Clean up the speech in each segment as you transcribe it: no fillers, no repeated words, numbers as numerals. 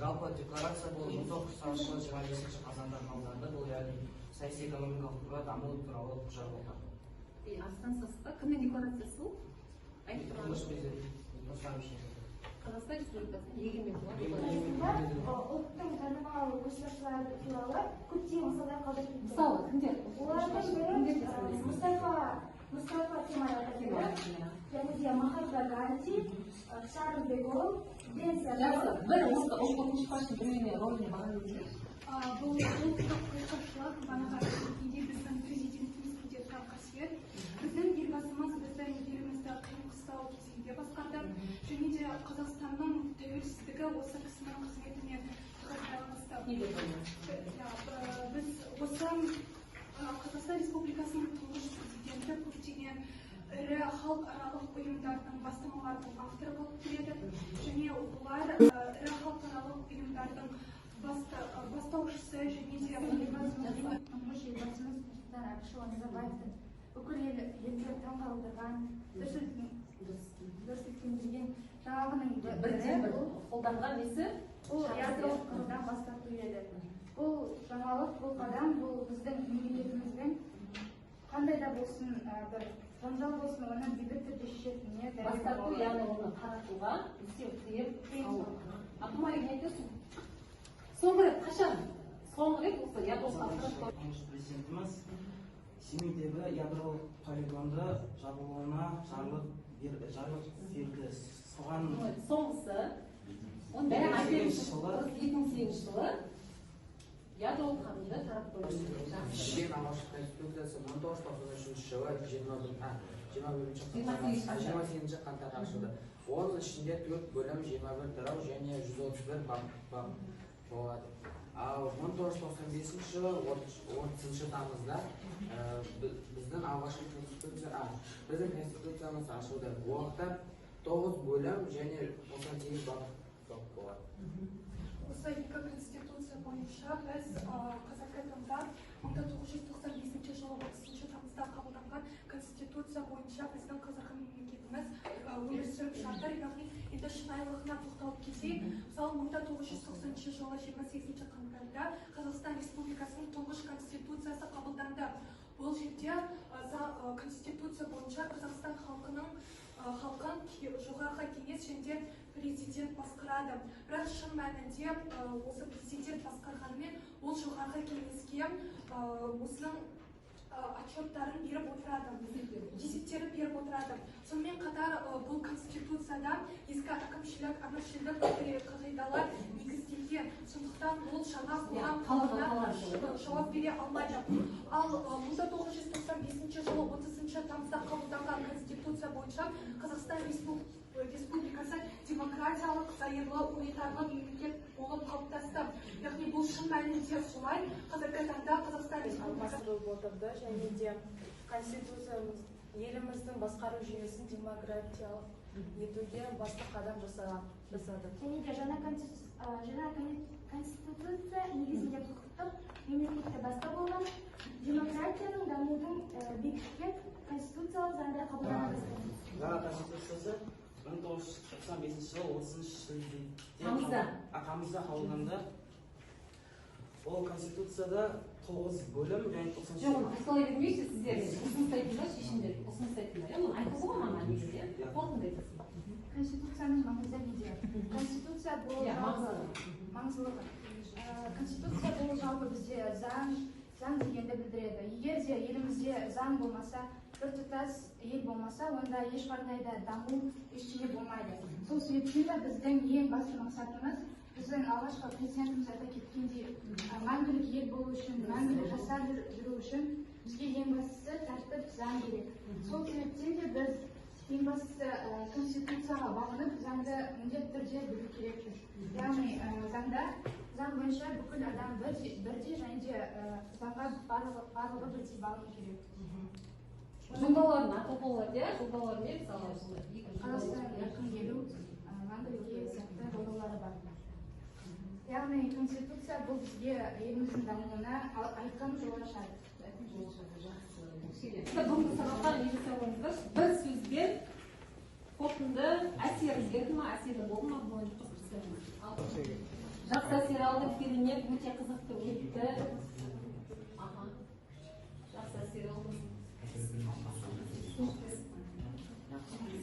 Жалпы декларация бұл 1990 жылы 25 қазанда қабылданды. Бұл, яғни, саяси экономикалық тұрғыда даму туралы құжат болды. Арыстан Сасықта кімнің декларациясы ол? Айтып тұрған. Тұңғыш президент Нұрсұлтан Әбішұлы. Қазақстан Республикасының егемен Қазақстанда ұлттың танымал көшбасшылары туралы көптеген мысалдар қалдырып кеткен. Мысалы, кімдер? Олардың бірі Мұстафа Кемал Ататүрік және де Махатма Ганди, Шарль де Голль, Дэн Жақсы, бір осы ұлттық көшбасшы біреуіне рөліне баға беріңіздерші. Бұл ұлттық көшбасшылық бағанаға айтып біздің президентімізге де тән қасиет. Біздің Елбасымыз біздің елімізді қиын қыстау кезеңде басқарды және де Қазақстанның тәуелсіздігі осы кісінің қызметімен тығыз байланысты. Не деп ойлайсыз? Иә, біз осы Қазақстан Республикасының тұңғыш президенті көптеген ірі халықаралық ұйымдардың бастамаларының авторы болып келеді және олар ірі халықаралық ұйымдардың бастаушысы және де Тұңғыш Елбасымыз Нұрсұлтан Әбішұлы Назарбаевтың бүкіл елді таңғалдырған, дүр сілкіндірген жаңалығының Бірден бірі бір қолданған несі? Бұл ядролық қарудан бас тарту еді. Бұл жаңалық, бұл қадам, бұл біздің мемлекетіміздің қандай да болсын бір жанжал болсын, оны бейбіт түрде шешетініне дәлел Бас тарту, болады. Яғни оны таратуға үлкен тыйым салу. Абдумалик, не айтасың? Соңғы рет қашан? Соңғы рет осы ядролық ақпарат Тұңғыш президентіміз Семейдегі ядролық полигонды жабылуына жарлық берді. Соған Соңғысы, оның бәрін айтып 2008 жылы. 2008 жылы ядролық қаруды таратып қойды. Жақсы. Шешкен алғашқы конституциясы 1993 жылы 21 28 қаңтар. 28 қаңтарда ашылды. Оның ішінде төрт бөлім, 21 тарау және 131 бап болады. Ал 1995 жылы 30 тамызда біздің алғашқы конституция, біздің конституциямыз ашылды. Ол уақытта 9 бөлім және 98 бап болады. Осы екі конституция бойынша біз қазіргі таңда 1995 жылы 30 тамызда қабылданған конституция бойынша біздің қазіргі мемлекетіміз өмір сүріп жатыр. Яғни енді шынайылығына тоқталып кетейік. Мысалы, 1990 жылы 28 қаңтарда Қазақстан Республикасының тұңғыш конституциясы қабылданды. Бұл жерде конституция бойынша Қазақстан халқын Жоғарғы Кеңес және де президент басқарады. Бірақ шын мәнінде осы президент басқарғанымен, ол Жоғарғы Кеңеске осының отчеттарын беріп отырады, есептерін беріп отырады. Сонымен қатар бұл конституцияда ескі әкімшілік, әміршілдік қағидалар негізделген. Сондықтан ол жаңа қоғам Халыққа талабына талап. жауап бере алмайды. Ал 1995 жылы 30 тамызда қабылданған конституция бойынша Қазақстан Республикасы демократиялық, зайырлы, унитарлы мемлекет болып қалыптасты. Яғни бұл шын мәнінде солай. Қазіргі таңда Қазақстан Республикасы Алмастырылып отырды және де конституциямыз еліміздің басқару жүйесін демократиялық етуге басты қадам жасады. Және де жаңа конституция негізінде құқықтық мемлекетті бастау болған демократияның дамудың бекіткен конституциялық заңдар қабылдана бастады. Жаңа конституциясы 1995 жылы 30 шілдеде Тамызда. Тамызда қабылданды. Ол конституцияда тоғыз бөлім және 90 Жоқ, оны қайталай бермейікші. Сіздер ұсыныс айтыңдар, шешімдер, ұсыныс айтыңдар, иә. Оны айтылды ғой мана негізі, иә. Иә. Қорытынды айтасың. Конституцияның маңызы неде? Конституция бұл Иә, жалпы маңызды. Маңыздылығы. Конституция бұл жалпы бізде заң дегенді білдіреді. Егер де елімізде заң болмаса, біртұтас ел болмаса, онда ешқандай да даму, ештеңе болмайды. Сол себептен де біздің ең басты мақсатымыз, біздің алғашқы президентіміз айта кеткендей, мәңгілік ел болу үшін, мәңгілік жасап жүру үшін бізге ең бастысы тәртіп, заң керек. Сол себептен де біз ең бастысы конституцияға бағынып, заңды міндетті түрде білу керекпіз. Яғни заң бойынша бүкіл адам бірдей және де заңға барлығы бірдей бағыну керек. Жолдауларын атауға болады, иә, жолдаулармен, мысалы, осындай екі жолдау. Қазақстан еркін елу, мәңгілік ел сияқты жолдаулары бар. Яғни конституция бұл бізге еліміздің дамуына айқын жол ашады. Жақсы. Бүгінгі сабаққа не жасап, бір сөзбен қорытынды, әсеріңіз берді ма, әсерлі болды ма, бойынша қосып. Жақсы әсер алдым, керемет, өте қызықты өтті. Аха. Жақсы әсер алдым.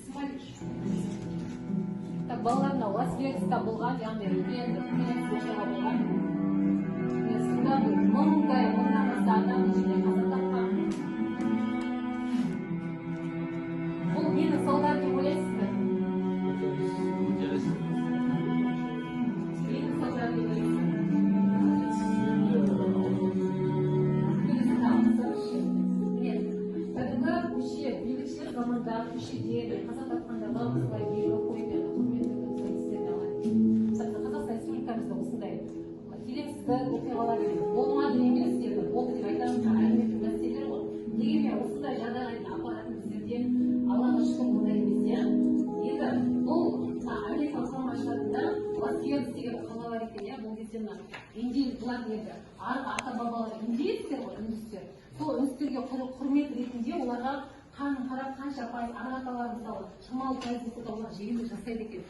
Смайлик. Так, балалар, мынау Лас Вегаста болған, яғни үлкен бір келеңсіз оқиға болған. Міне, суда бір мыңдай, мыңнан аса адам ішінде қаза тапқан. Бұл ненің салдары деп ойлайсыздар? Көтеріліс. Ненің салдары деп ойлайсыздар? Міне, кәдімгі көше, бейбітшілік заманда көшеде бір қаза тапқандарға осылай белгі қойып, яғни құрметті осылай естеріне алады. Мысалы, Қазақстан Республикамызда осындай келеңсіздік оқиғалар болмады емес, енді болды деп айтамыз, әлеуметтік мәселелер ғой. Дегенмен осындай жағдайға дейін апаратын біздерде, Аллаға шүкір, ондай емес, иә. Енді бұл мына Америка Құрама Штатында Лас Вегас деген қала бар екен, иә. Бұл кезде мына индей, бұлардың енді арғы ата бабалары индеецтер ғой, үндістер. Сол үндістерге құрмет ретінде оларға қанын қарап, қанша пайыз арғы аталары, мысалы, шамалы пайыз болса да, олар жеңілдік жасайды екен.